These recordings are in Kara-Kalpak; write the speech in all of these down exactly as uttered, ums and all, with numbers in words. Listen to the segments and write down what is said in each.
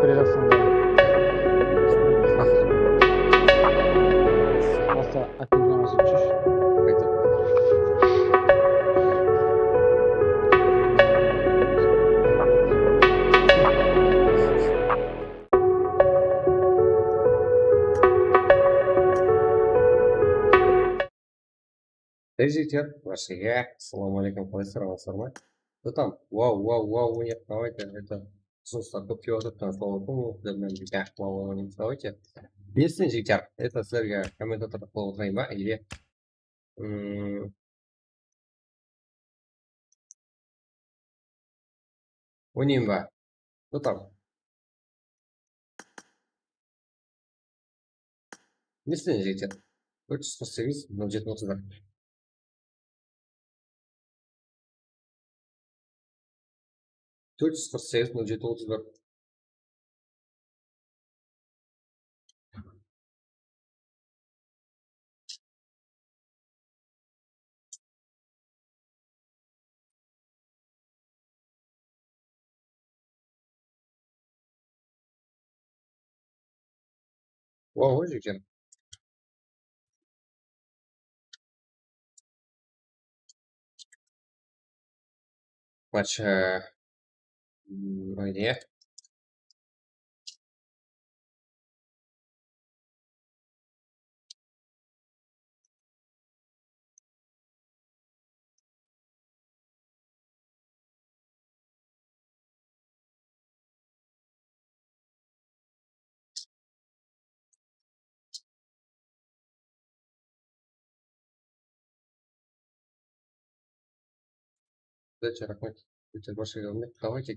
Berasan. Basta, opernamasın túsish. Ey, jigitler, barshege assalawma aleykum, qalaysızlar, amansızlar ma? Что там? Вау, вау, вау, нет, давайте, это, usınıslar kóp kelip atır, tanısıp alıp atırman, sizler menen birge vau, vau, oynaymiz, давайте. Bilesizler, jigitler, это sizlerge kommentatorda qoyıp otırayın ba, или, ım, oynayın ba? Что там? Ne isleymiz, jigitler? Tórt júz qırq segiz, nol jeti, otız bir. Tórt júz qırq segiz, nol jeti, otız bir. Вау, jigitler. Match, e, m, mına ne? Давайте, рахмет. Давайте, давайте,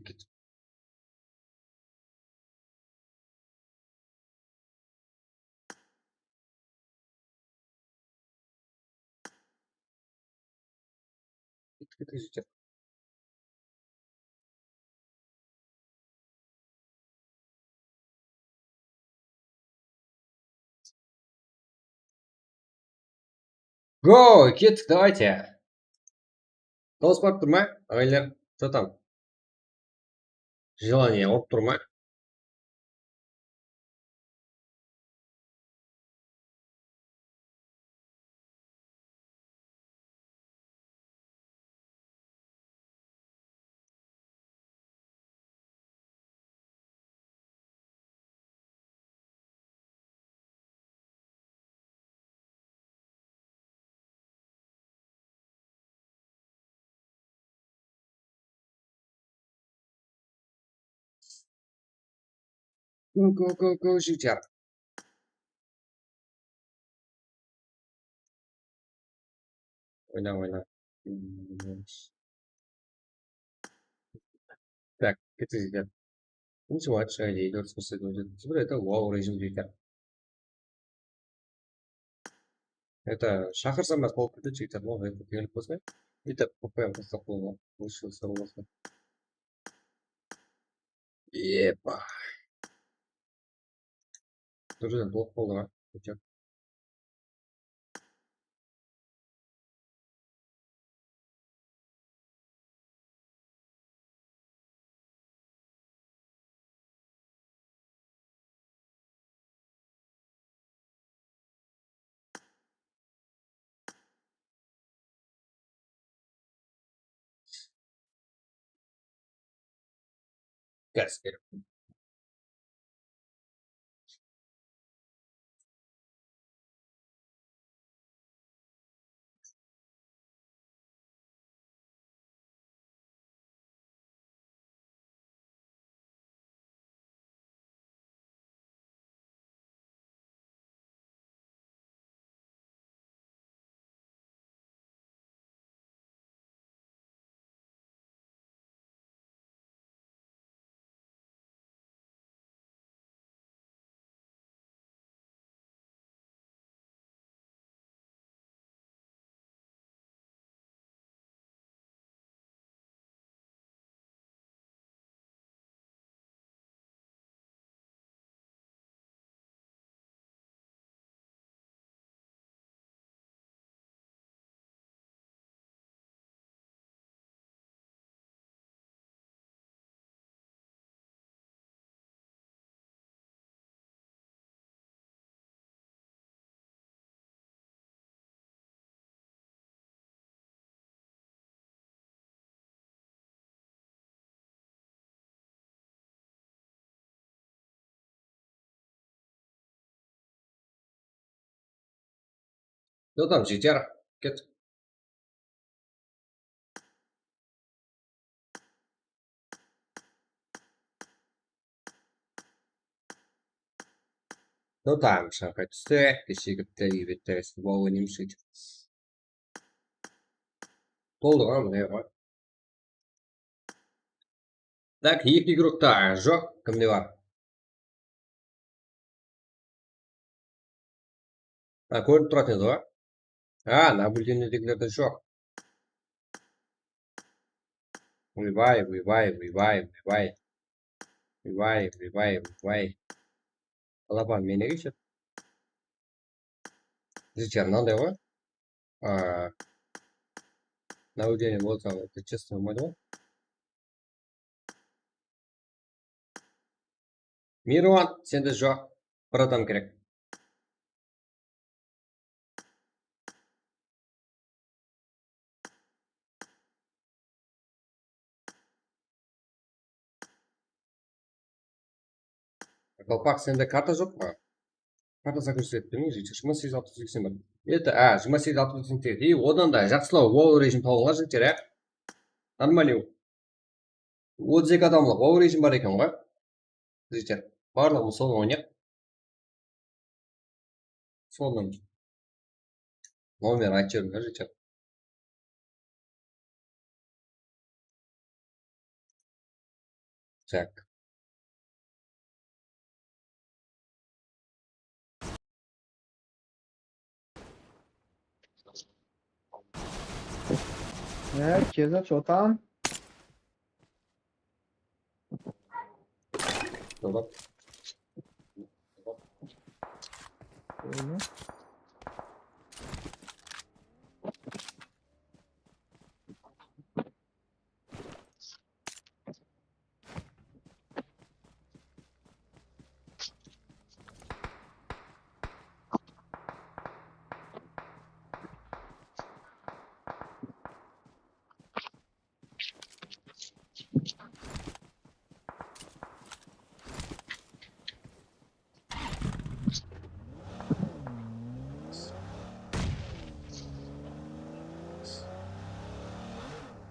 Go, kettik, давайте. Dawıs barıp tur ma, aǵayinler? Что там? Желание urıp tur ma? Go, go, go, go, jigitler. Oyna, oyna. Так, kettik, jigitler. Birinshi match, ayda, dórt qırq segiz, dórt qırq segiz, это вау режим, jigitler. Это, shaqırsam da tolıp ketedi, jigitler, ǵoy, это, kelip bolsa. Это, P P M qosaq bolma. Lúshka sarılmasa. Epa. Durıs, tolıp boldı ǵa. Jigitler. Gaz berip. Jotam jeter. Ket. Jotam, shanqay tústi. Keshegipti, eybette, futbol oynaymiz, sóytip. Toldı ǵoy, mine ǵoy. Tak, eki igrokta joq, kimde bar? Ha, kórinip turatuǵın edi ǵoy. Ha, nablюдениедegilerde joq. Oybay, oybay, oybay, oybay. Oybay, oybay, oybay. Balapan, meni geçir. Jigitler, mınanday ǵoy. A, nablюдение bolsa, честно bolmaydı ǵoy. Mirvan, sende joq. Bir adam kerek. Qalpaq, sende karta joq pa? Karta sakın sürep bermeń, jigitler. Jigirma segiz altı júz seksen bir. Это, a, jigirma segiz altı júz seksen segiz. И odan da jaqsılaw, wall rejim tawıńlar, jigitler, a? Нормальный. Otız eki adamlıq wall rejim bar eken ǵoy. Jigitler, barlıǵımız sonı oynayıq. Sonıń nomerin aytıp jiberiń, jigitler. Так. Ya, Keza, что там? Jolap. Oyna.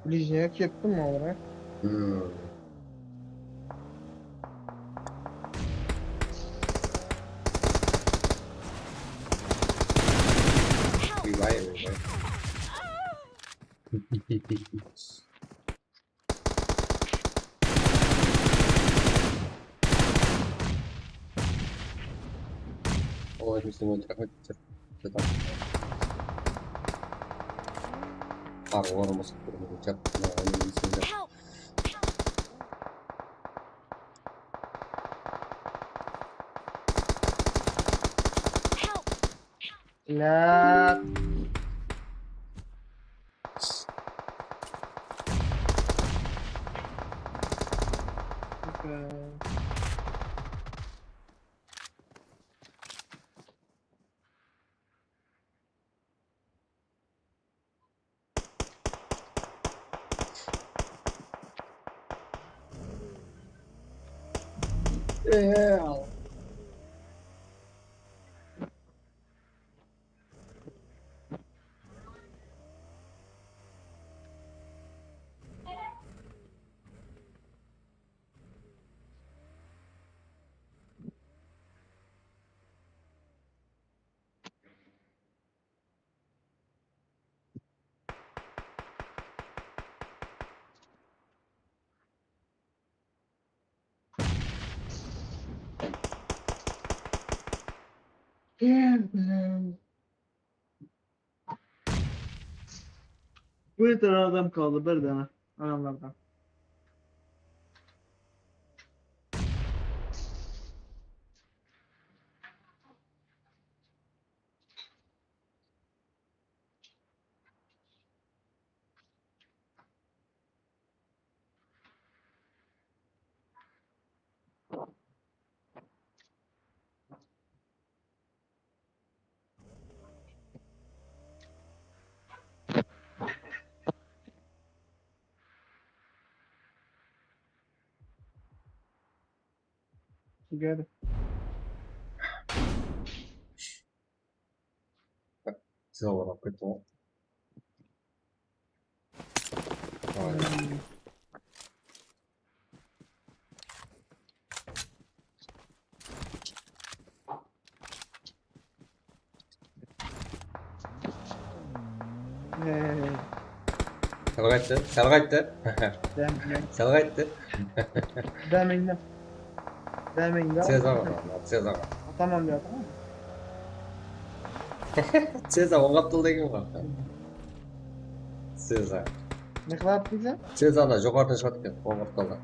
Ближняя kettim, olar. Hmm. Oybay, oybay. Oy, bizden öldüremedi. Bar, oramız. Help! Help! Lát. Bir tane adam kaldı, bir dana adamlardan. Together. Tez alıp kettim. Sal qayttı, sal qayttı. Sal qayttı. Dámingdi. Dámingdi. Tez aǵa, tez aǵa. Ataman dep atır ǵoy. Tez aǵa, oń qaptalda eken ǵoy. Tez aǵa. Ne qıladı deydi? Tez aǵa, joqarıdan shıǵadı eken, oń qaptalda.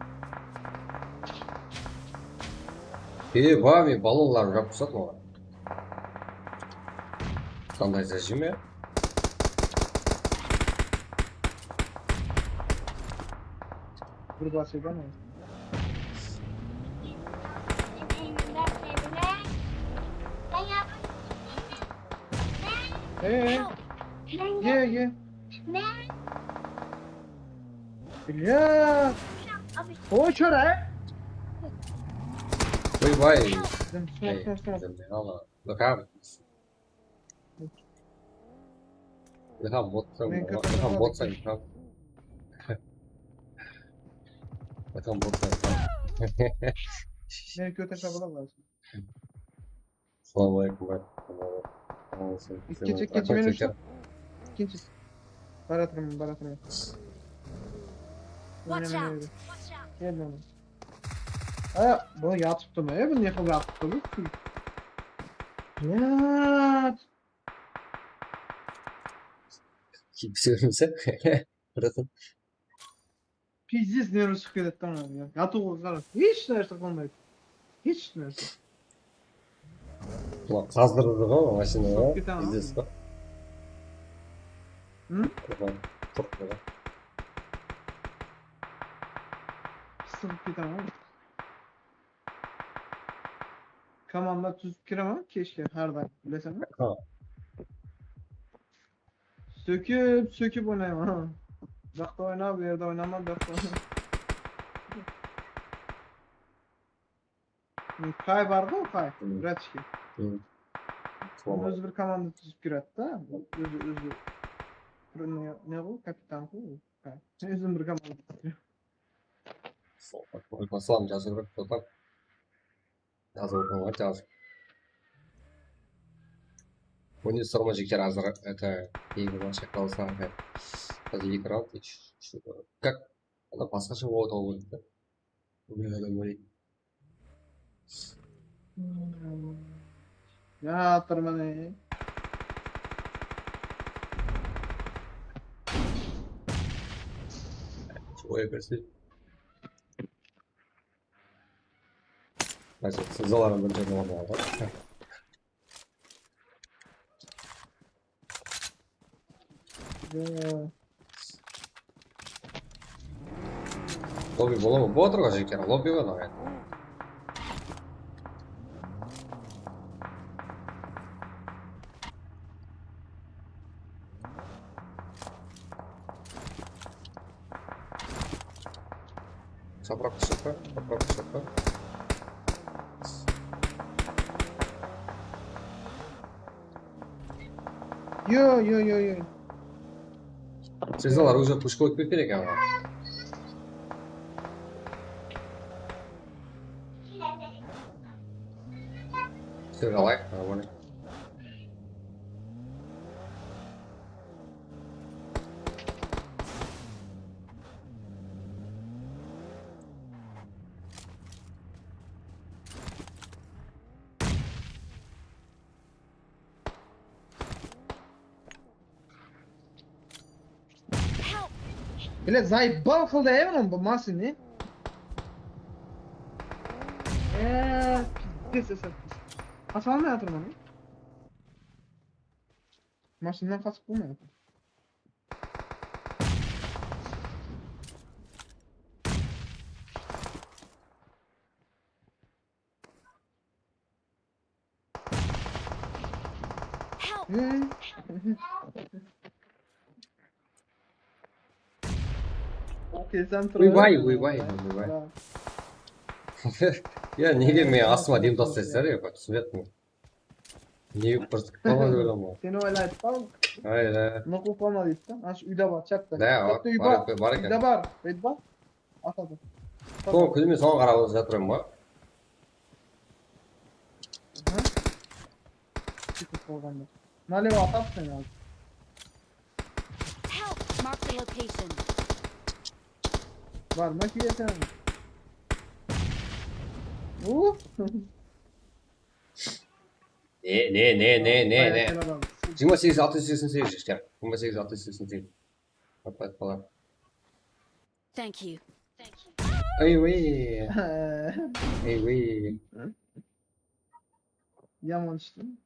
E, ba, men ballonlarımdı jawıp tasladım oǵan. Qanday zajim ya? Bir basıp eken. Ey, ey. Ye, ye. Bля. Oy, chora. Oy, bay. Ey, sınır, sınır. Look out. Ilham, botsań, men Ilham, botsań, Ilham. Ilham, botsań, Ilham. Meni kóterip alıp alsın. Assalawma aleykum, brat. Ikkinchi, ikkinchi. Baratırman, baratırman. Watch out! Gel, mına. A, bu yatıptı mı? E, bu ne qılıp yatıptı bu? Ya. Kim sóylese? Bırakın. Pizdec nervi shıǵıp ketedi da, ya. Yatıwǵa qara. Hesh nárse qılmaydı. Hesh nárse. Ulan qazdırdı ǵoy mashina. Soqıp kete ma? Pizdec pa? Hı? Ulan, turıp tura. Sızıp kete ma? Komanda túzip kire ma keshke, hár dayım, bileseń be? Ha. Sókip, sókip oynayman, ha. Buyaqta oyna, bu jerde oynama, buyaqta oyna. Kay bar ǵoy, Kay, bratishki. Ózi bir komanda túzip kiredi da. Ózi, ózi. Bir ne, ne ǵoy, kapitan ǵoy. Kay. Ózim bir komanda túzip kiremen. Sol, Aslan jazıp ber, toqtap. Jazıp otırman ǵoy, jazıp. Oynaysızlar ma, jigitler, házir, это, endi mına shaqtalısa, házir eki rauнд, как, ana, basqasha oynap alıw kerek ta. Bilmeden oynayın. Yatır mine. Oya bersin. Házir sızılarım bir jerden orın aldı. Lobby bola ma? Bolıp atır ǵoy, jigitler, lobby ǵoy, naǵay. Sapıraq túsip pa? Sapıraq túsip pa? Yo, yo, yo, yo. Sezonlar уже push qoyıp ketken eken ǵoy. Все, давай, нормально. Блядь, заебал qıldı, e, mınaw bu mashina. E, pizdec, esap. Qasha almay atırman. Mashinadan qasıp bolmay atır. Help! Oybay, oybay, oybay. Ya, nege men astıma dem taslaysızlar, ya, túsinip atırman. Ne qızıq bala dep oylayman. Seni oylaydı da ol. Ayda. Nuqul qolma deydi da. Ana shu úyde bar, chatta. Da, chatta úy bar, bar, bar eken. Úyde bar, úyde bar. Atadı. Sol kúlme, soǵan qarap jatırman ba? Aha. Ketip bolǵanda. Nalevo atadı seni házir. Help! Mark the location. Bar ma kiyeseń? Uh! Ne, ne, ne, ne, ne, ne? Ayaqlar alalım. Jigirma segiz altı júz seksen segiz, jigitler. Jigirma segiz altı júz seksen segiz. Atlayıp qalar. Thank you. Thank you. Eyvey. Eyvey. Yaman tústim.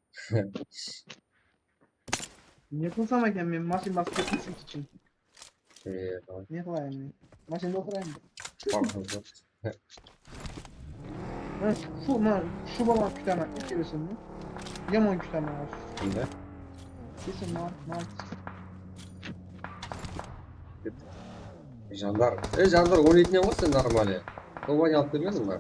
Ne qılsam eken men mashina basıp ketmesin ushın? Ee, tamam. Ne qılayın men? Mashinada otırayın ba? Qorqıntı. Ha, shu, mına, shu balanı kútemen, kelesem de. Yaman kútemen. Kimdi? Kesin mına, mına. Jandar. E, Jandar, oynaytın edi ǵoy sen normalno. Tobanı alıp kelmediń be?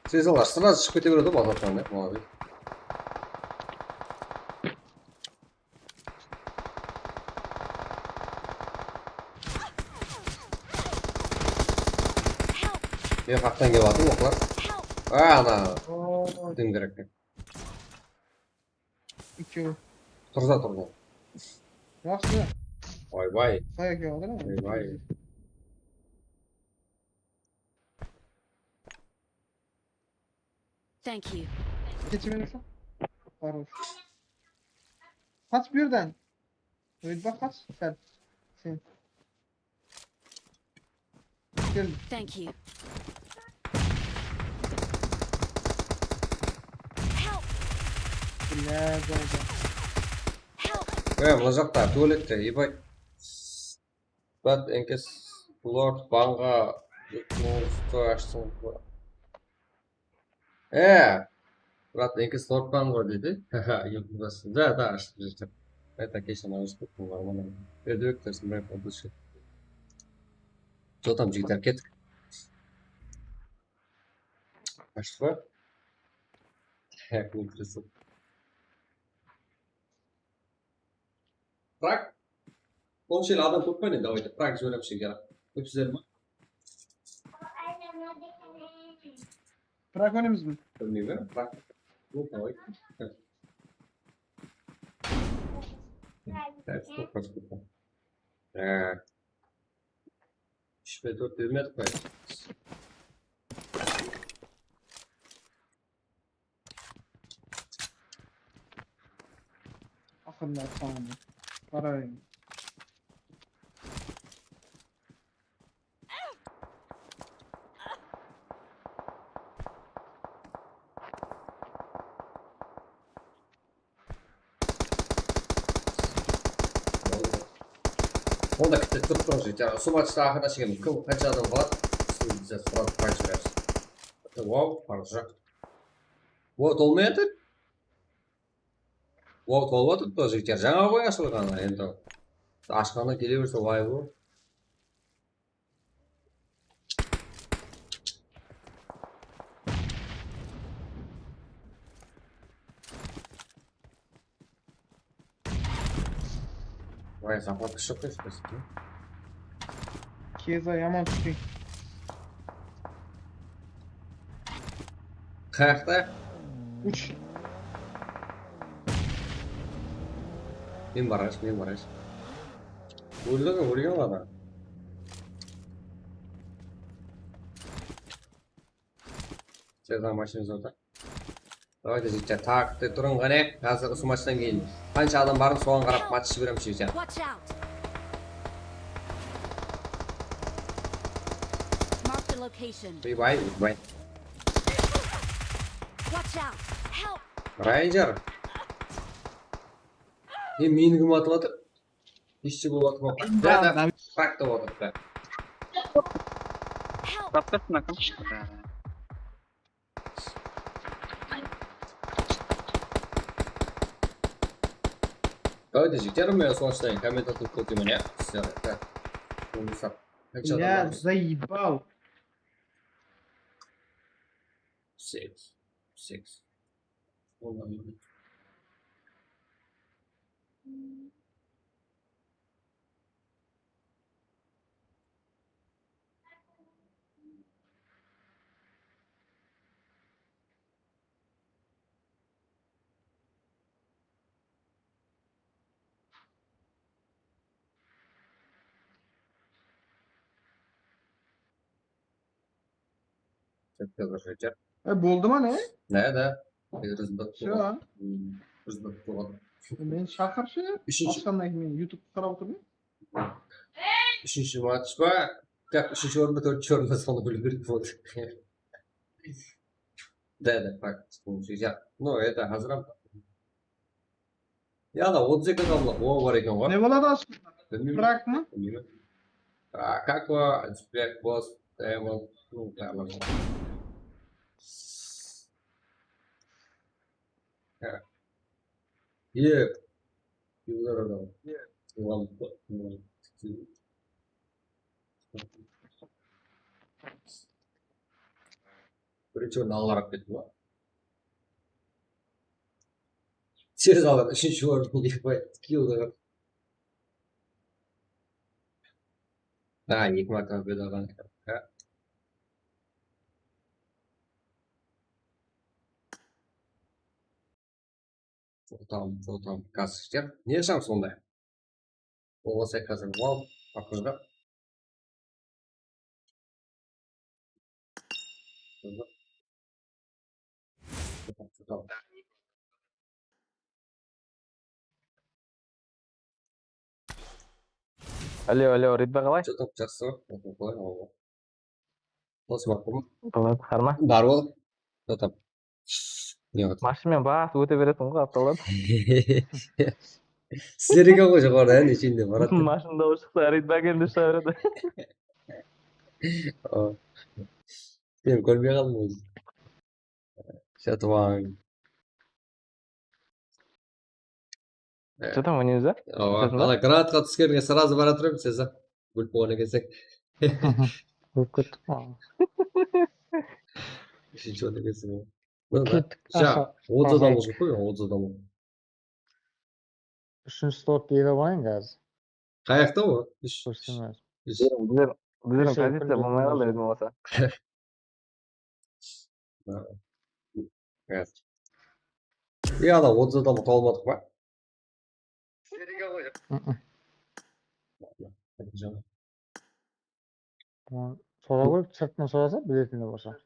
Sezalar sırası shıǵıp kete beredi ǵoy bazardan, ya, molodec. Men qaqtan kelip atır, oqlar. A, ana. Dim kerek. Ekew. Turza, turza. Jaqsı. Oybay. Say ekew atır. Oybay. Thank you. Keçe beriń. Хорош. Qash bu jerden. Oyba, qash, sál. Sen. Kel. Thank you. Help! Bля, zayda. Help! E, mına jaqta, tualette, ебать. Brat, Enkes Lord Banǵa juqtı ashsın. E, brat, Enkes Lord Banǵa dedi. Haha, yıldıbası. Da, da, ashıp júr. Qayta keshirem, ashıp kettim, normalno. Berdibek, Tursunbay, Qudıshev. Jotam, jigitler, kettik. Ashıp pa? Hek, óltiresin. Prak. Onshelli adam kóp pa ne? Давайте, Prak jiberemiz, jigitler. Kópsizler ma? Prak oynaymiz ba? Bilmeymen, Prak. Ну, давай. Так, сколько, сколько? Э, Úsh pe, tórt bermedik pe? Aqırında atqanım. Barayın. Onda kitti turıp turıńız, jigitler. Usı matchta aqırına shekem kim qansha adam qaladı, sizden soradı, qaytıp beremiz. Wow, parjak. Wow, tolmay atır. Wow, tolıp atır, jigitler. Jańa ǵoy ashılǵanı, endi. Ashqannan kele berse, vay bu. Vay, zaxvat kúshi qıy. Keza yaman túsken. Qayaqta? Úsh. Men barayınshı, men barayınshı. Óldi ǵoy, ólgen ǵoy adam. Sezar mashinası orta. Давайте, jigitler, tak, de turıń, qáne. Házir usı matchtan keyin qansha adam barın, soǵan qarap match jiberemiz, jigitler. Watch out! Mark the location. Oybay, oybay. Watch out! Help! Ranger. E, meni kim atıp atır? Ishchi bolıp atır. Da, da, da. Fakt bolıp atır. Help! Zap bersin, akam. Давайте, jigitler, men sońınan komment atıp kóteymen, ya. Sizler, da. Qanshada? Ya, bar? Zaebal. Seks. Seks. Katta bir jaytaq. E, boldı ma ne? Ne, da. Respekt. Всё. Respekt bolǵan. E, meni shaqırshı. Úshinshi. Ashqannan keyin men YouTube qarap otırman. Úshinshi match pa? Taq úshinshi orın ba, tórtinshi orın ba, sonı biliw kerek boldı. Да, да, факт. Ну, это házir hám. Ya da otız eki adamlıq, o bar eken ǵoy. Ne boladı, ashqan? Bilmeymen. Brak mı? Bilmeymen. А, как его? Black Boss, Diamond, ну, Diamond. Е, Юлдар адам. Ладно, ладно. Birinshi orın Allarak ketti ma? Tez alır, úshinshi orın Epay, Kilder. Ha, eki mártebe bedalǵan. Ha. Fotam, fotam, kassishler. Ne jam sonday? Oǵasay házir wal, papkajǵa. Fotam, fotam. Алло, алло, Ridba, qalay? Jaqsı, jaqsı. Qalay, awa. Dosım, bar ma? Qalay, bar ma? Bar ol. Jatap. Ne qıp? Mashinamen basıp óte beretuǵın ǵoy, qaptaldan. Sizler eken ǵoy joqarıda, ne ishinde baratır. Mashina dawıs shıqsa, Ridba keldi shıǵa beredi. Awa. Sen kórmey qaldım ózim. Jatap aǵań. Jatap oynaymiz ba? Awa, qalay, granatqa túskenine сразу bara turayın, Seza. Gúl bolǵan ekenseń. Gúl kettik ǵoy. Úshinshi orın ekenseń. Kettik. Ja, otız adam bolsın ǵoy, otız adam. Úshinshi slot deydi ǵoy endi házir. Qayaqta ol? Úsh. Kórsetem házir. Úsh. Bizler, bizler, bizlerdiń poziciya bolmay qaldı, endi bolsa. Ya da otız adam tawıp almadıq pa? Sora kórip, sırttan sorasa, biletin bolsa.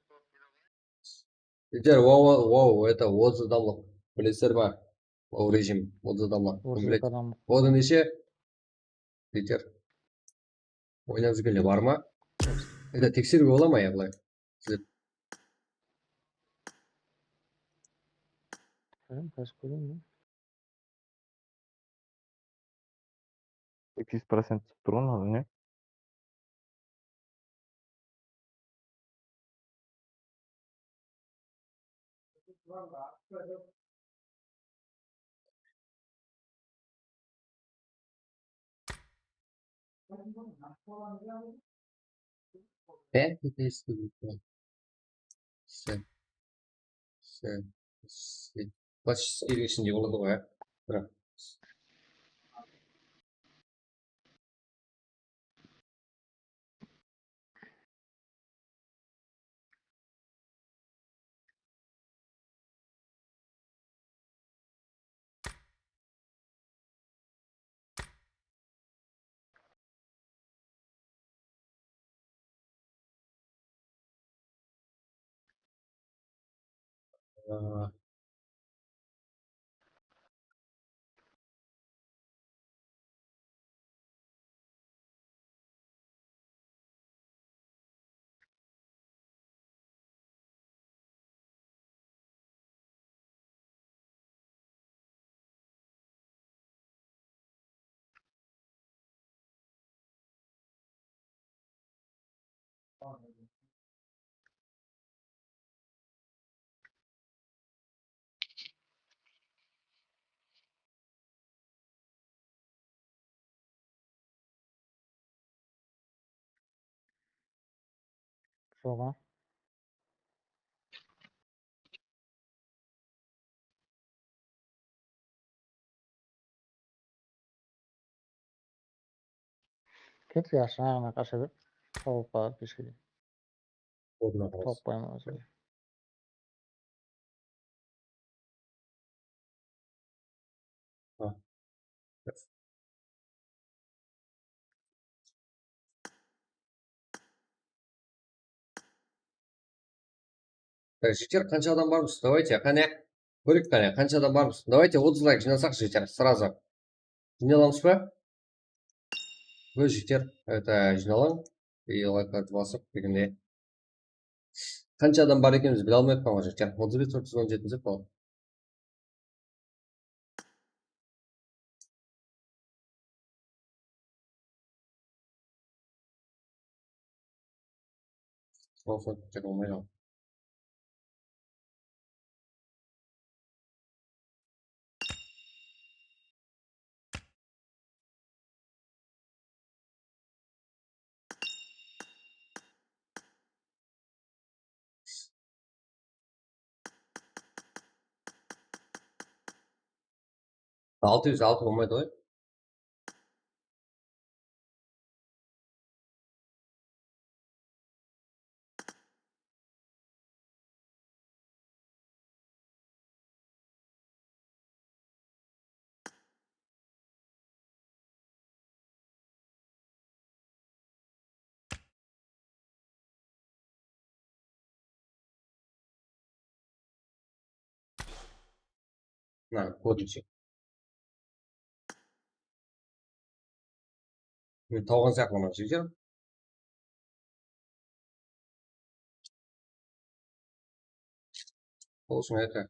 Bitter, wow, wow, wow, это otız adamlıq. Bilesizler ma? Wow rejim, otız adamlıq. Otız adamlıq. Oda neshe? Bitter. Oynap júrgenler bar ma? Это tekseriwge bola ma ya, bılay? Sizler. Qarayın, házir kóreyin men. Sekiz procent túsip tur ǵoy, ne? Пятый, Sen, sen, sen. Почти kelgen ishinde boladı ǵoy, ya. Biraq. Soǵan. Ket, yaqshı, aǵına qasha ber. Tawıp qalar keshke deyin. Odına qarasın. Tawıp qoyaman ózim. Ha. Так, jigitler, qansha adam barmız? Давайте, qáne. Kóreyik qáne, qansha adam barmız? Давайте, otız layk jıynasaq, jigitler, сразу. Jıynalamız ba? Bul jigitler, это, jıynalam. И laykardı basıp, birine. Qansha adam bar ekenimiz bile almay atırman ǵoy, jigitler. Otız bes, otız on jeti dep bol. Sol, sol, tek bolmay qaldı. Altı júz altı bolmaydı ǵoy. Mına, kórinshe. Men tawǵan sıyaqlı mına jigitler. Bolsın, aka.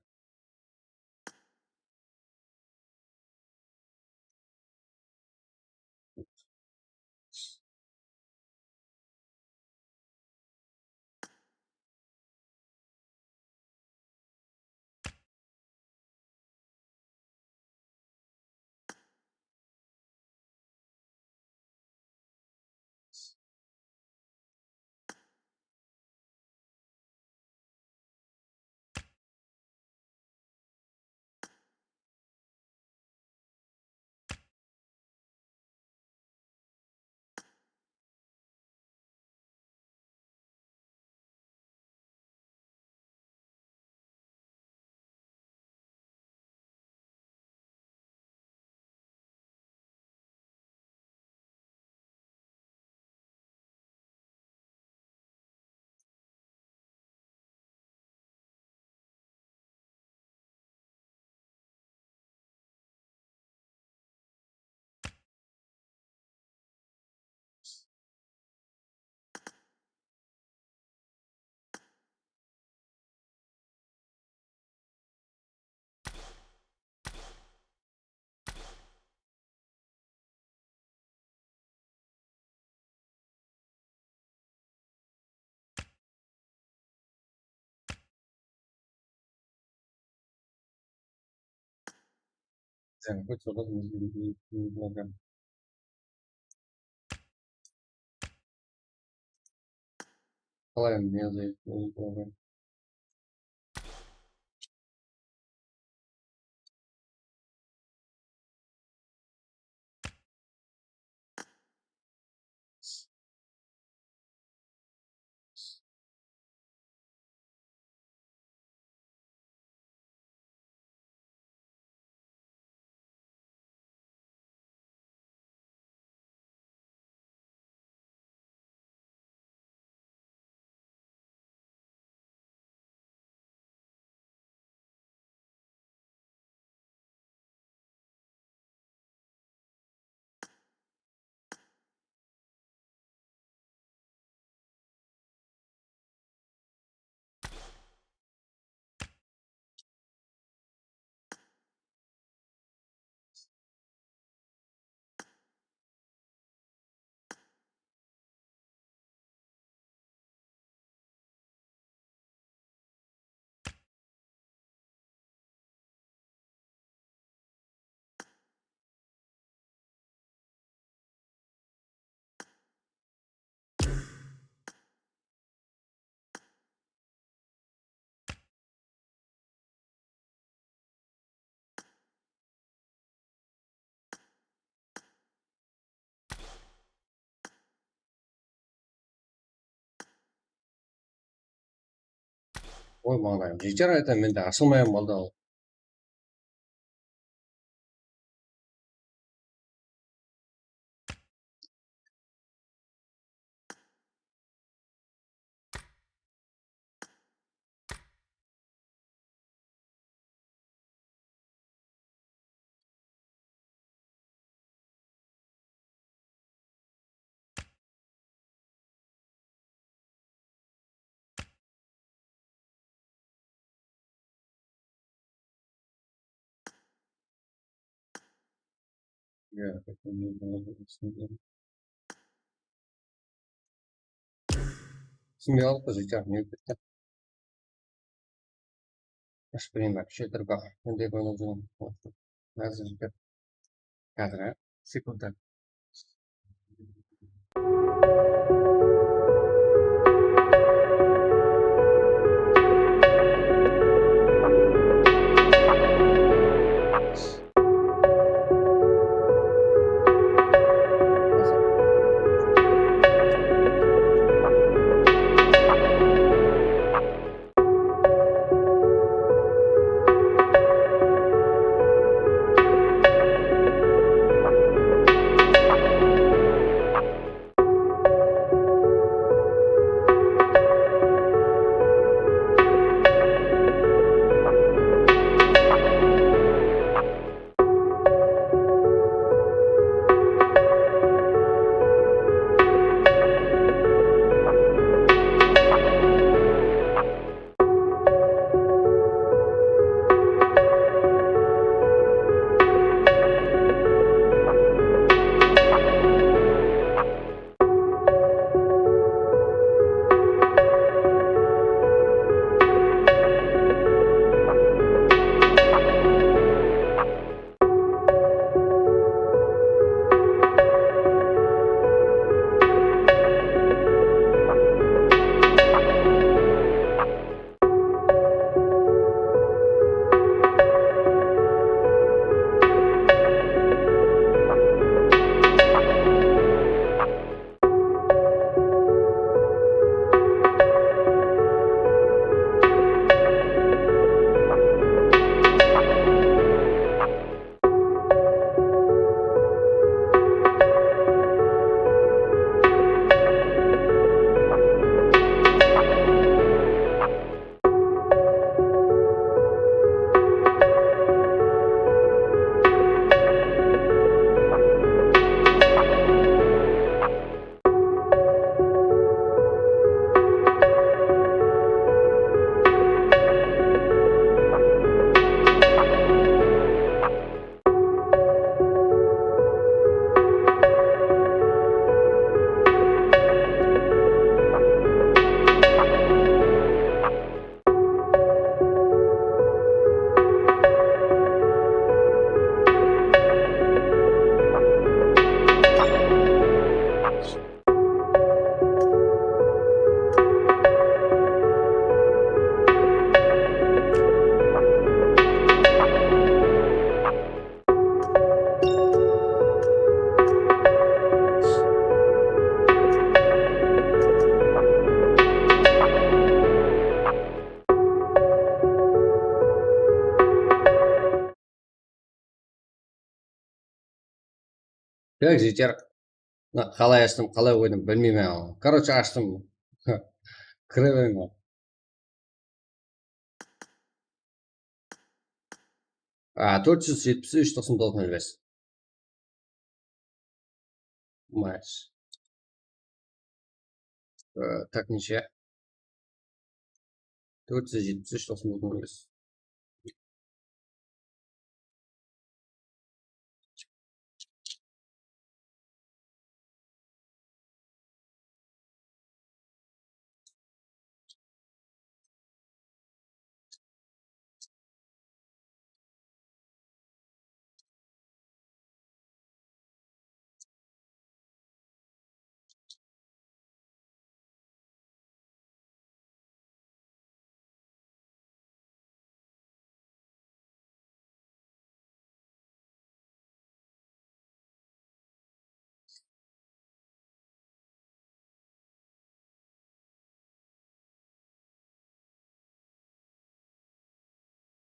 Qalay endi, ne yazayıq? Oy, mańlayım jeter, aytaman, mende ashılmay-aq qaldı al. Simbiyalıqtı jıjaq ne bitti. Ash bileyim, вообще другой. Mende koyinip júrgen. Házir júrip. Házir, a? Sekunda. Kerek jeter. Mına qalay ashtım, qalay qoydım bilmeymen. Короче, ashtım. Kire bermeymen. A, tórt júz jetpis úsh, toqsan toǵız, nol bes. Match. E, tak, neshe? Tórt júz jetpis úsh, toqsan toǵız, nol bes.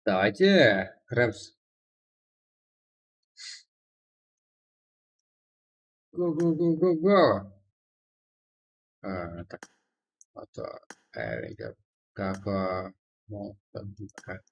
Давайте, kiremiz. Go, go, go, go, go. А, так. А то, э, как, а, ну, так.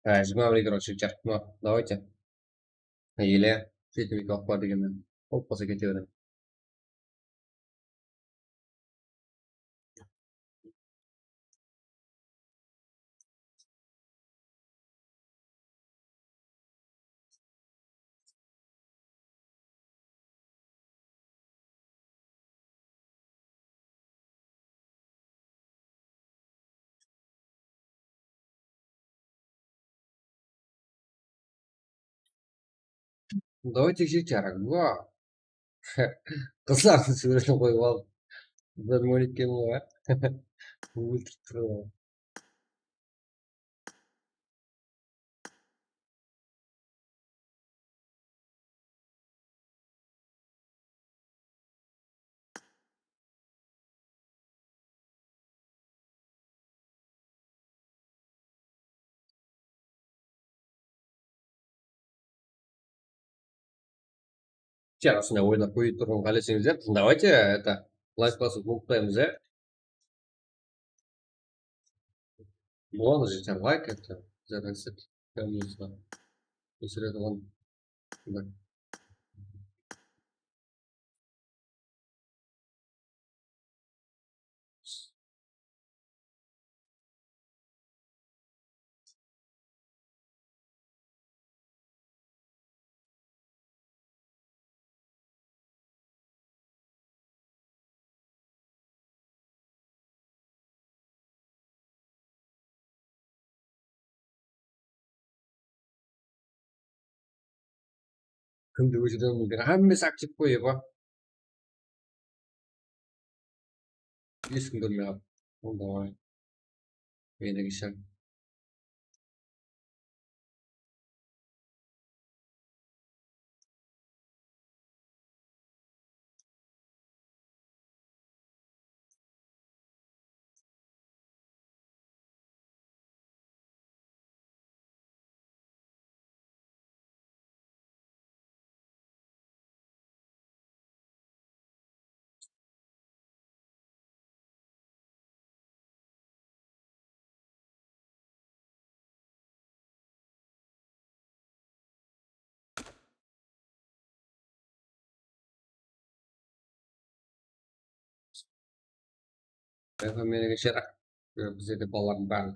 Ha, jigirma bir, короче, jartma. Давайте. Или жеті минут уақыт бар дегенмен. Болып қалса кете беремін. Давай teksherik jaraq. Qızlardıń súwretin qoyıp alıp, bir molik eken ǵoy. Óltirip tur ǵoy. Jarasına oynap qoyıp turǵan qáleseńiz, давайте это, лайк basıp ulıqtaymız, ya. Buǵan jete лайк это, жарасып, конечно. Ósiredi ǵoy. Kimdi óshiremiz degen, hámmesi aktiv qoy, eba. Eshkim kórmey qaldı. Onda oy. Menikishi. Efendim, menikishi, bizlerde balalardıń bári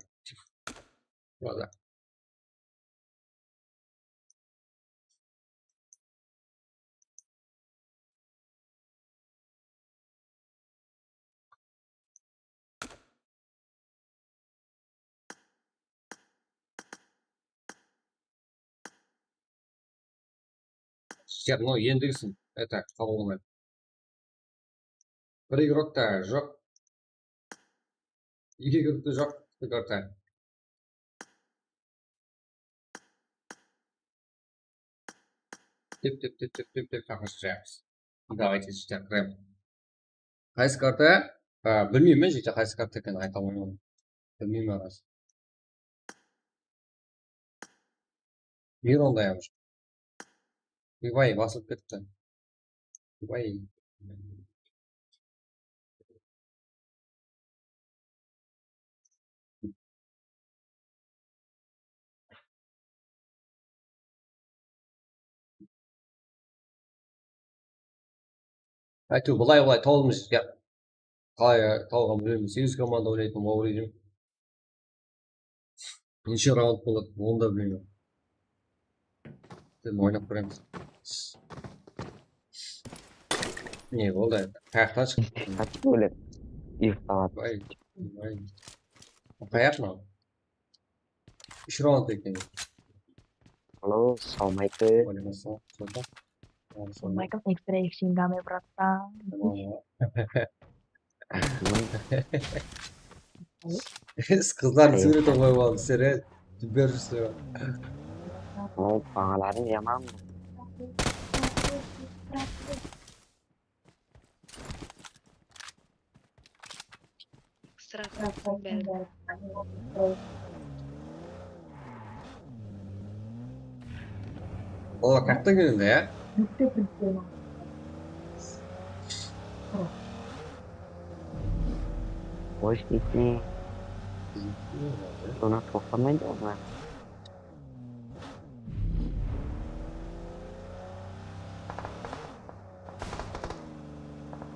boladı. Всё равно endigisin, это, qabıl qılmaydı. Bir igrok ta joq. Eki igrok ta joq, bir igrok ta. Tep, tep, tep, tep, tep, tep, taqqa shıǵamız. Давайте, jigitler, qıramız. Qaysı karta? A, bilmeymen, jigitler, qaysı karta ekenin ayta almayman. Bilmeymen, ras. Bir onday amjıq. Oybay, basılıp ketti. Oybay. Áytewir, bılay-bılay tawılmız, ya. Qalay, tawǵan bilmeymen. Segiz komanda oynaytın bolıp edi. Neshe raund boladı, onı da bilmeymen. Sen oynap kóremiz. Ne boldı? Qayaqtan shıqtı? Qatı bólek. Uyıqladı. Vay, vay. Qayaq mınaw? Úsh raund eken. Alo, salam aleykum. Aleykum salam. Salam aleykum, ekstra eksingame, brattan. Tamam. Siz qızlar, bizi úyretip qoyıp aldı, sen, e, berip júrseń. Ol baǵalarıń jaman. Sıraqlasın bári. Olar qayaqtan keledi, ya? Oy, isleyseń. Ona toqtamaydı olar.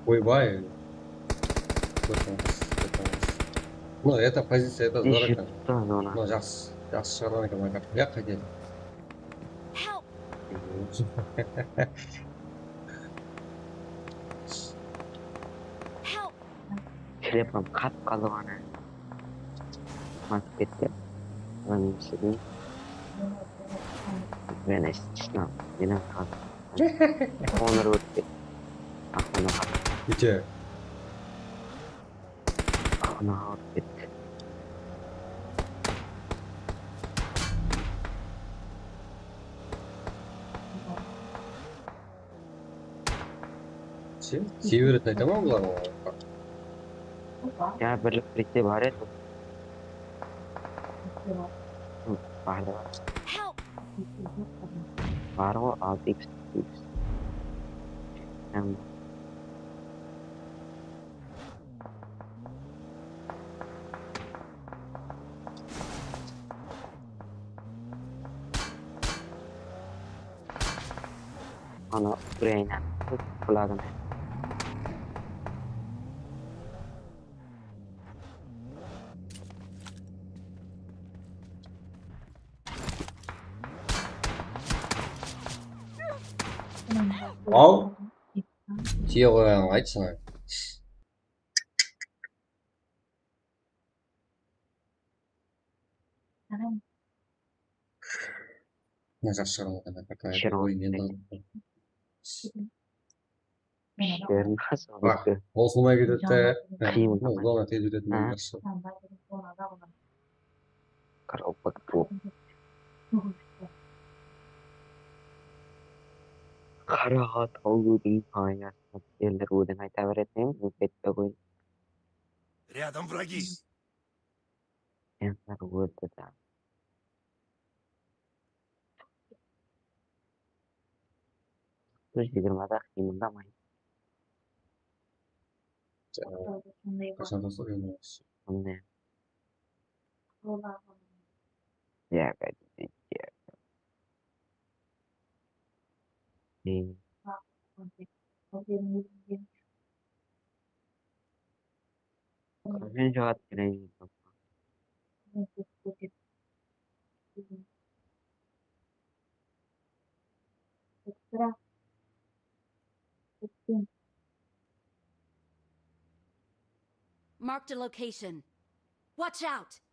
Oybay. Qoysańız, qoysańız. Mına, eta poziciya, eta zor eken. Mına, jaqsı, jaqsı shıǵarǵan eken, mına karta. Ya, qaytedi. Help! Help! Telefonım qap qaldı ǵana. Batıp ketti. Odan ne isleyim? Men eshitishim. Menen qaldı. Onır ótip ketti. Aqına qaldı. Kete. Aqına qalıp ketti. Sen, sen beretin aytaman bularǵa. Ya, birlik, birlikte bar edi. Hı, bardı, bar. Bar ǵoy, altı iks, iks. Hám Ana, Ukraina flagın. Al. Tiye qoyǵanın aytsana. Mına jaqsı shıǵarmaǵan, oy, endi. Baq, qosılmay ketedi de. Qıyın. Mına zona tez ketedi, mına jaqsı. Kolpaktu. Qaraqalpaq ódiń ayasına keldir, ódiń ayta beredi, men ketpe qoy. Рядом враги. Enter óldi da. Jigirmada qıyımıldamaydı. Qashan taslaydı endi? Mine. Ya, ya. Qırq jıǵat kerek. Marked a location. Watch out!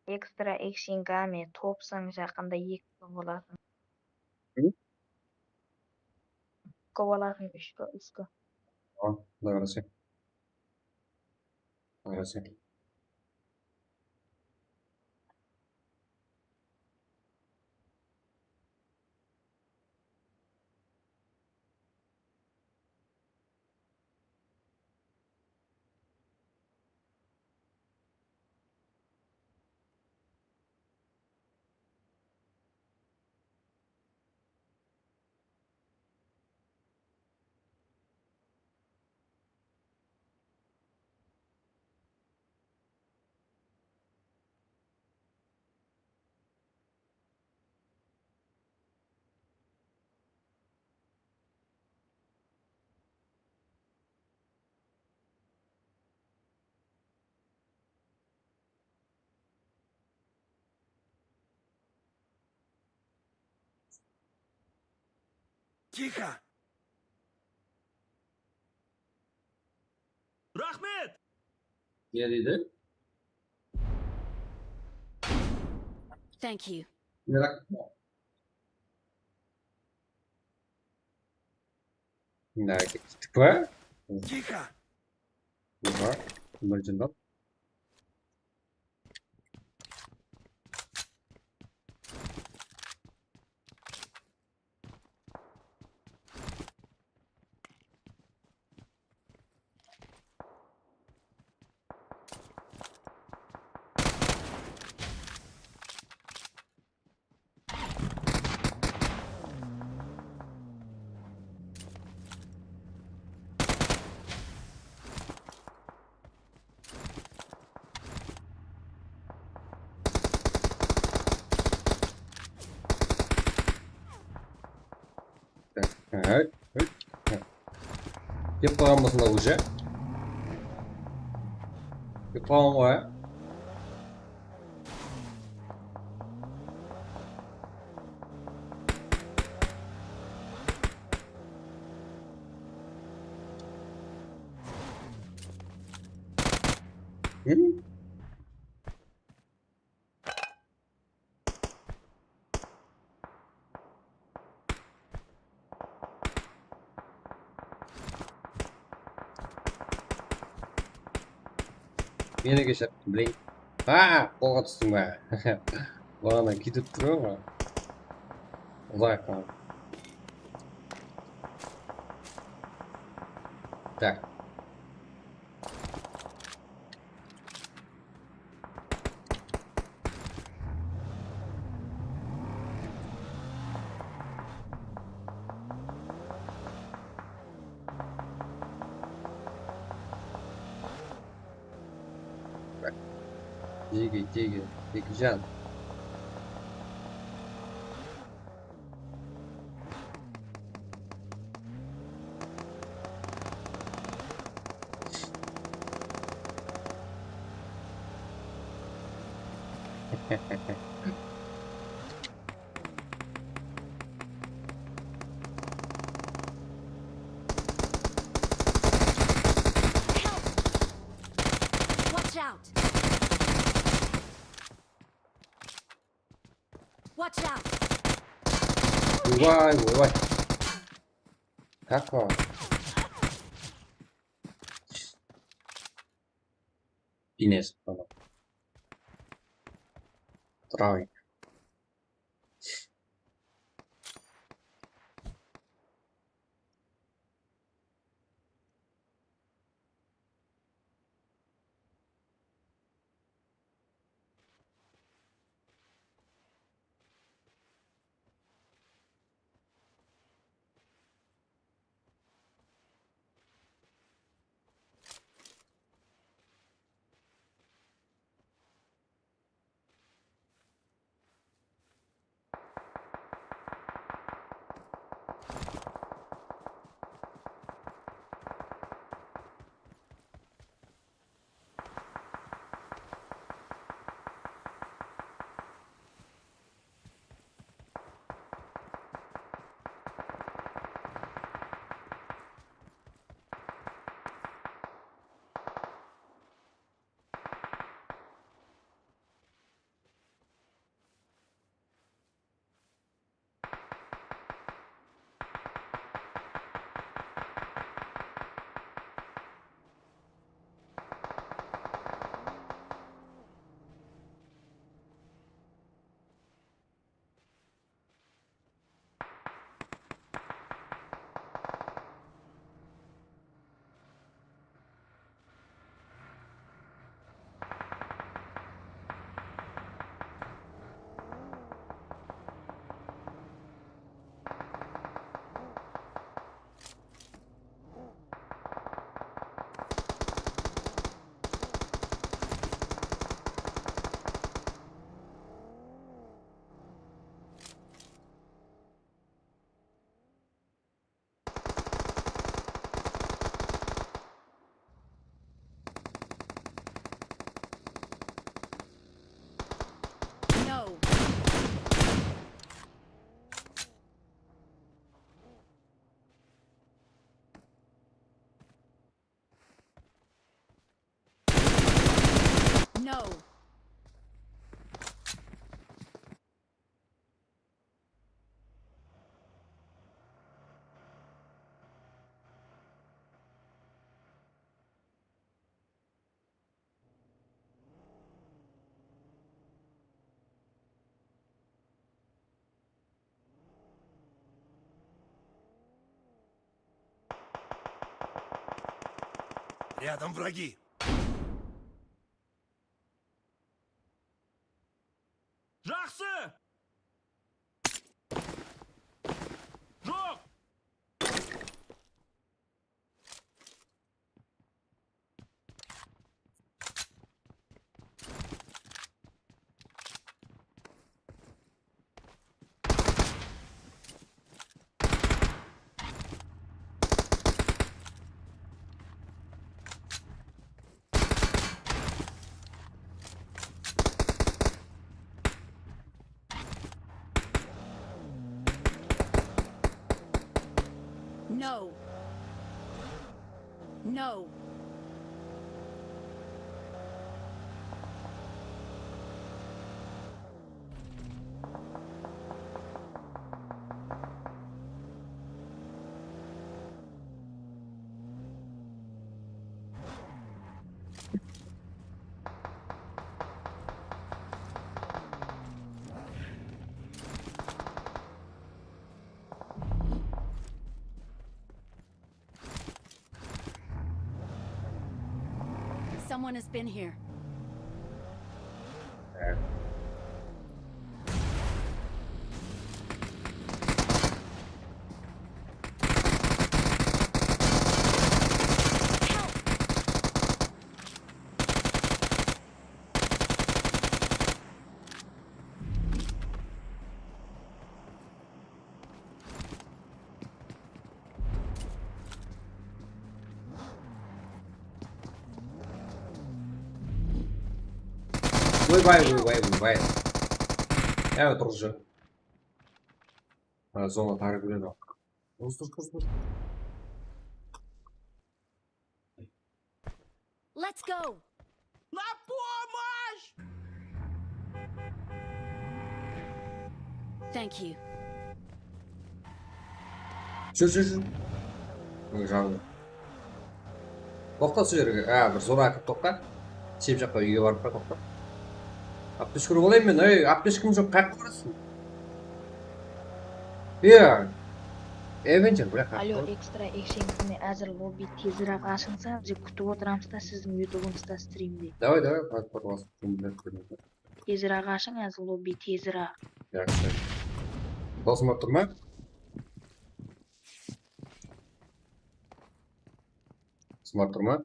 Ekstra ekshingame topsań, jaqında eki bolasıń. Hı? Eki bolasıń, úsh pa, úsh pa? A, Quday qálese. Quday qálese. Тихо! Raxmet! Ne deydi? Thank you. Merak etme. Mına kettik pa? Тихо! Oha, bir jıldan. Tak, ha, ha, ha. Ketip qalǵan bolsa da уже. Ketip qalǵan ǵoy, á? Hı? Meni keshir, блин. Ha, qolǵa tústim be? Baǵana ketip tur ǵoy. Uzayıq. Tak. Jege, jege, Bekjan. Help! Watch out! Watch out! Oybay, oybay. Tako. Ines, tamam. Trawik. Рядом враги. Jaqsı! Joq! No. No. Someone has been here. Oybay, oybay, oybay. Ewa, durıs. Ha, zona tarı bilen al. Durıs, durıs, durıs, durıs. Let's go! На помощь! Thank you. Júr, júr, júr. Mına jańlı. Toqta, sol jerge. A, bir zona kirip toqta. Shep jaqqa úyge barıp pa, toqta. Aptechka urıp alayın men. Ey, aptechkam joq, qayaqqa barasıń? Iya. Avenger, biraq. Alo, ekstra eksheńizime házir lobbi tezirak ashıńsa, bize kútip otıramız da siziń yutubińızda strimde. Davay, davay, pat, pat, pat. Tezirak ashıń házir lobbi tezirak. Jaqsı. Dosım atır ma? Smart turma.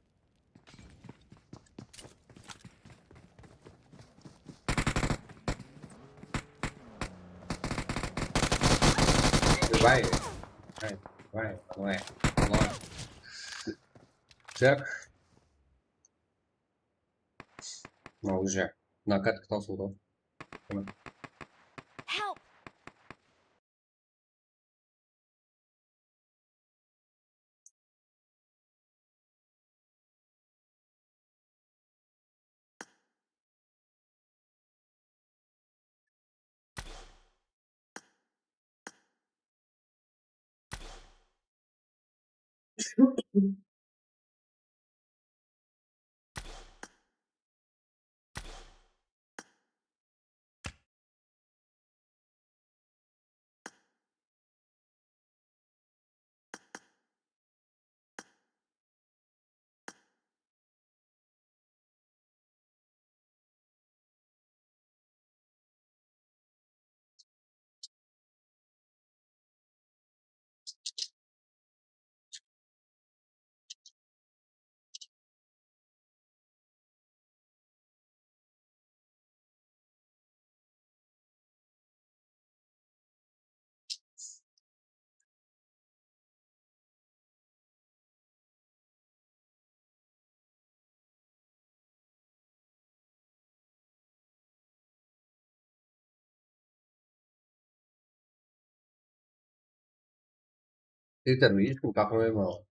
Давай. Давай, давай, давай. Давай. Так. Mına уже. Mına katka tawsıldı. Help! Yeter mi? Eshkim, taqırmayman.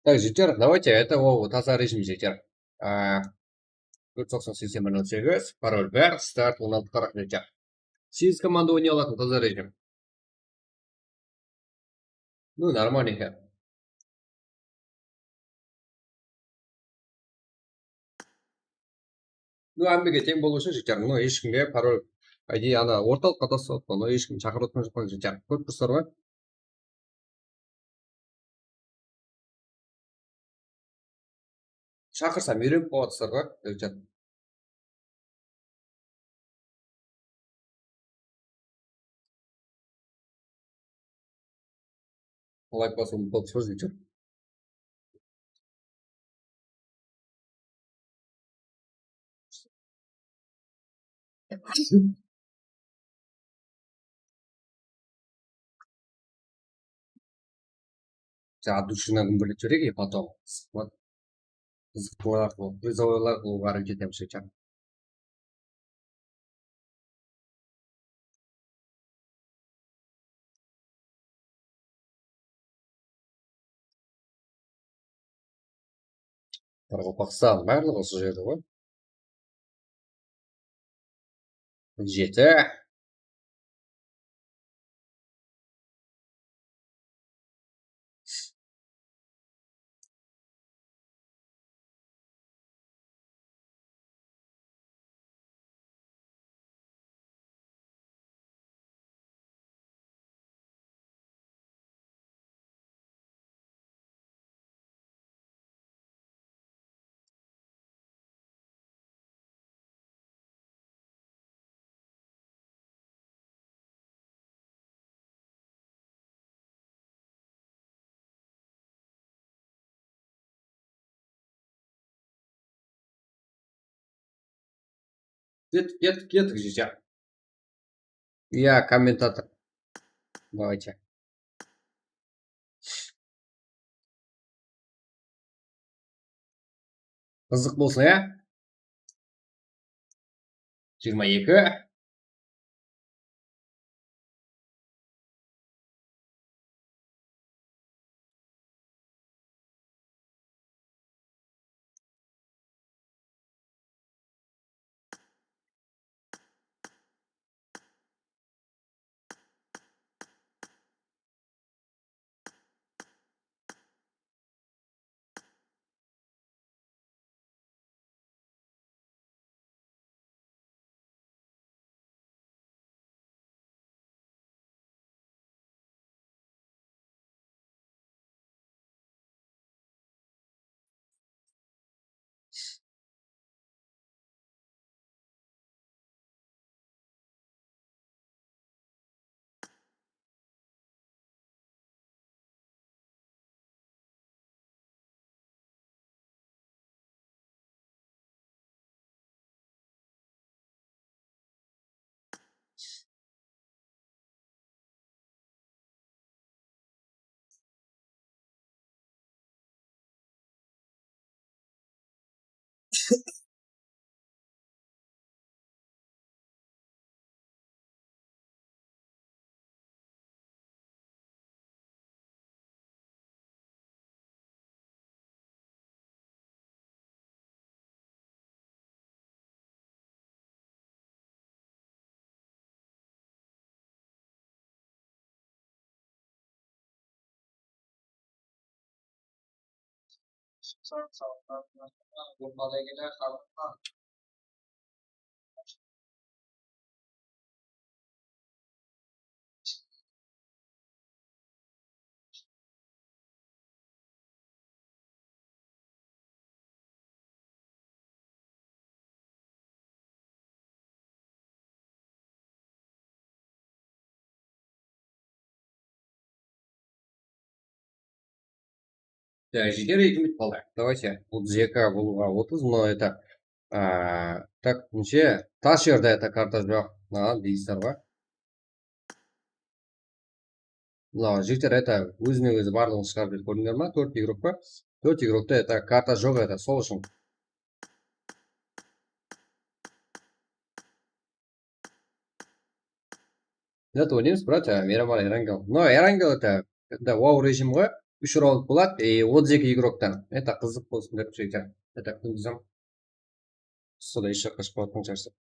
Так, jigitler, давайте, это, o, taza rejim, jigitler. A, tórt toqsan seksen bir nol segiz, parol bar, start on altı qırq, jigitler. Segiz komanda oynay alatın taza rejim. Ну, нормально ekan. Ну, hámmege teń bolıwshı, jigitler. Ну, hesh kimge parol, по идее, ana ortalıqqa taslap atqan, no hesh kim shaqırıp atqan joq pa, jigitler. Kórip tursızlar ǵoy. Shaqırsam, úyrenip qalatırsızlar ǵoy, jigitler. Layk basıwdı umıtıp qalıpsız, jigitler. Jadushinı kim bilip júredi, потом. Вот. Qızıqlılar qılıp, призовойlar qılıwǵa háreket etemiz, jigitler. Qaraqalpaqstan, barlıǵı usı jerde ǵoy. Jeti. Kettik, kettik, kettik, jigitler. Ya, kommentator. Давайте. Qızıq bolsın, ya? Jigirma eki. Так, jigitler, eki minut qaldı. Давайте, otız eki bolıwǵa otız, но это, a, так, neshe? Tas jerde это karta joq. A, deysizler ǵoy. Mınaw jigitler, это, ózine-ózi barlıǵın shıǵarıp júr, kórdińler ma? Tórt igrok pa? Tórt igrokta, это, karta joq edi, sol ushın. Нет, oynaymız, братья, Miramar Erangel. No, Erangel, это, это, wow rejim ǵoy. úsh raund boladı, e, otız eki igroktan. Это qızıq bolsın dep, это, это kúndizim. Sonda eshek qashıp qaladı, shárshap.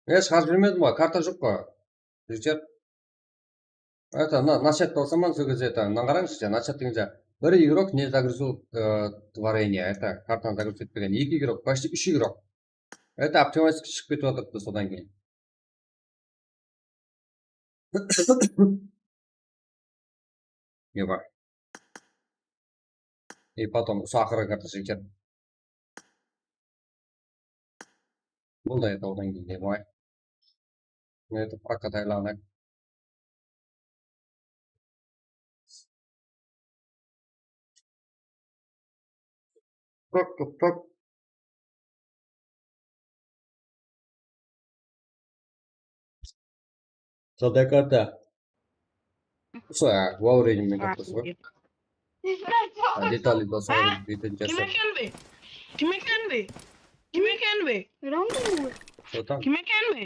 E, shıǵarıp jibermedim ǵoy, karta joq ǵoy. Richard. Это, на, на чатты alsaman, sol gezde, это, mınadan qarańızshı, на чат degende. Bir igrok не загрузил, э, творение, это, kartanı загрузить etpegen. Eki igrok, почти úsh igrok. Это, автоматически shıǵıp ketip atırıptı sodan keyin. Ne bar? И потом, usı aqırǵı karta shıǵıp. Bul da, это, odan keyin ne bar? Mına etip, arqa taylaǵına. Tok, tok, tok. Sonday karta. Usı, a, во время men kartası ǵoy. Detali basıp, beten jasap. Kim eken be? Kim eken be? Kim eken be? Kim eken be?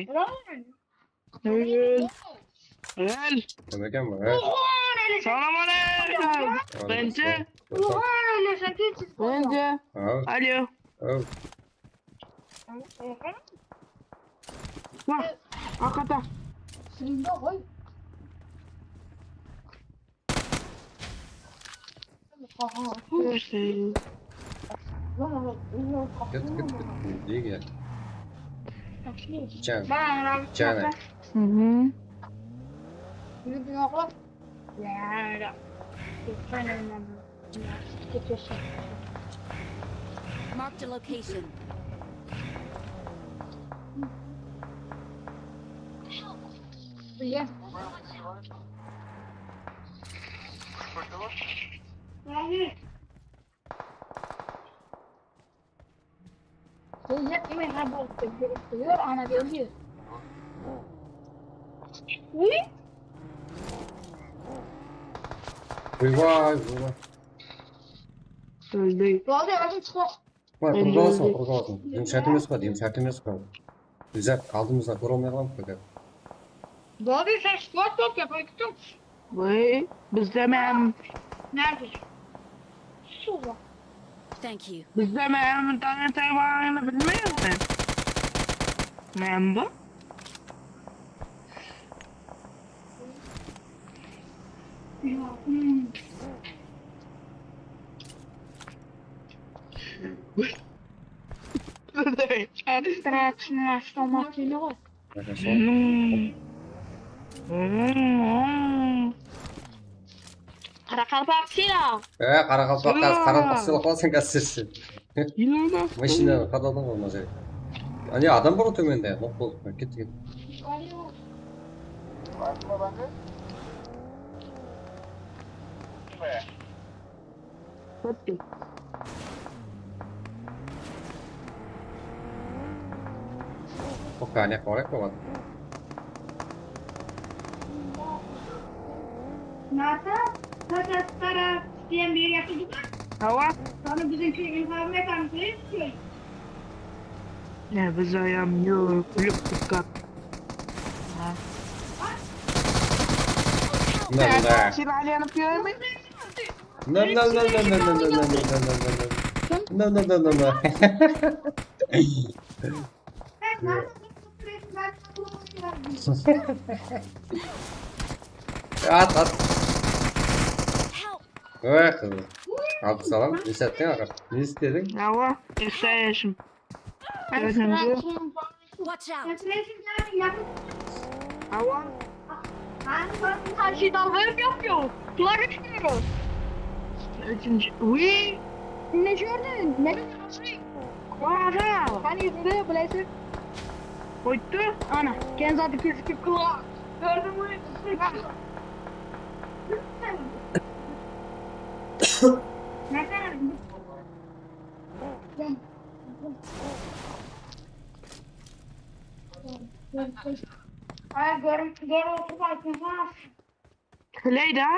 Öl. Öl. Kim eken be? Salam aleykum. Birinshi. Birinshi. Alo. Wah, arqada. Sirinda ǵoy. Ket, ket, ket, nege? Can, can. Mhm. Marked a location. Ey, yat, yemey, ha, bol, yur, yur, ana, yur. Uy. Oybay, oybay. Óldi. Boldı, özüm shıqpaq. Mına, turıp alasań, turıp alasań. Deyim shárt emes pa, deyim shárt emes pa. Bizler aldımızda kóre almay qalamız ba? Boldı, sen shıqpaq, kep aytıp. Vay, bizde men. Nerede? Suwa. Thank you. Bizde men tanıtaymanını bilmeymen. Men bu. Страшно, что машина. Qaraqalpaq sıyla. E, qaraqalpaq, qaraqalpaq sıyla qılasań, kásirshi. Mashinanı qadadıń ǵoy, mına jerge. Áne, adam bar ǵoy tómende, noq bolıp, ketti, ketti. Bitti. Poka ne qoraq boladı. Nasa, Tatarstan isteyen bir yakıcı var. Hawa. Sonra bizimki ilhamı tanıtayım ki. Ne, biz ayam yoq, bilip turqan. Ha. Nanda. Sen aylanıp yürmeymen. Nanda, nanda, nanda. No, no, no, no, no. At, at. Oy, qızım. Alıp salam. Ne sattın, aǵa? Ne istediń? Awa, esayashım. Ózińdi. Watch out! Awa. Qanshı dalǵayıp yoq, yoq. Bular úsh kere. Úshinshi. Uy. Ne júrdiń? Ne? Awa. Qani, júre, bilaysız. Qoydı. Ana, Kenzadı kúzikip qılǵan. Kórdiń be? Tileydi, á?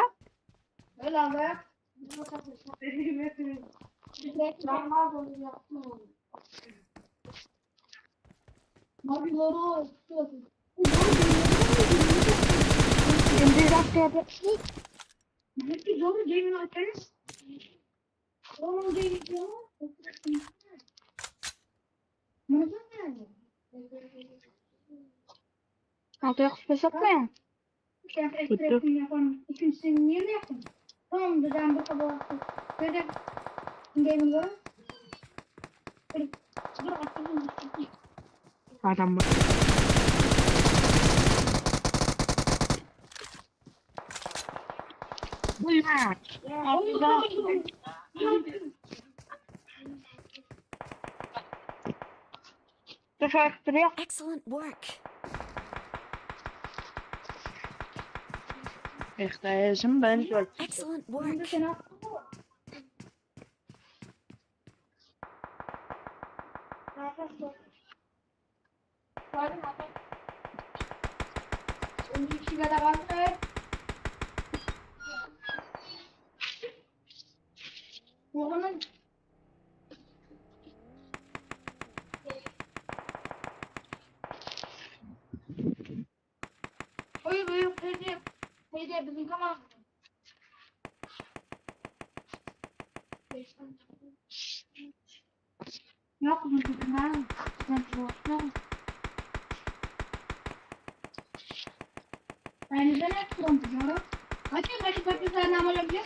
Endi jaqtı. Altı yaqıp basatmayın. Bitti. Adam bar. Buyma. Dúship turıyıq. Excellent work. Ehtiyajım bar. Excellent work. Qoyıp, qoyıp, Feride, Feride, biziń komanda. Yoq, men dedim, ha, sen jılasın. Aynı jere turıp, jarıq. Açın, açın, açın, sen namına gel.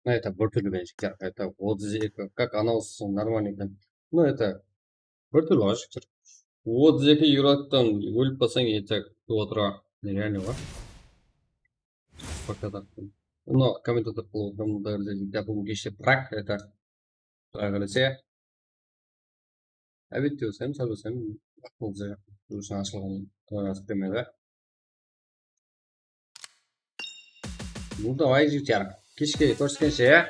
Ну, это bir túrli, men jigitler, это otız eki, как anonsı normalno eken. Ну, это bir túrli ǵoy, jigitler. Otız eki yuradan ólip qalsań, это otıra nerealno ǵoy. Пока так. Ну, kommentator qılıp otırman, bárde jigitler, búgin keshte пранк, это Quday qálese. Ábette bolsa hám, sál bolsa hám, waqtımızda durısın ashılǵan, ı, tiklemedi. Ну, давай, jigitler. Keshke kóriskenshe, ya?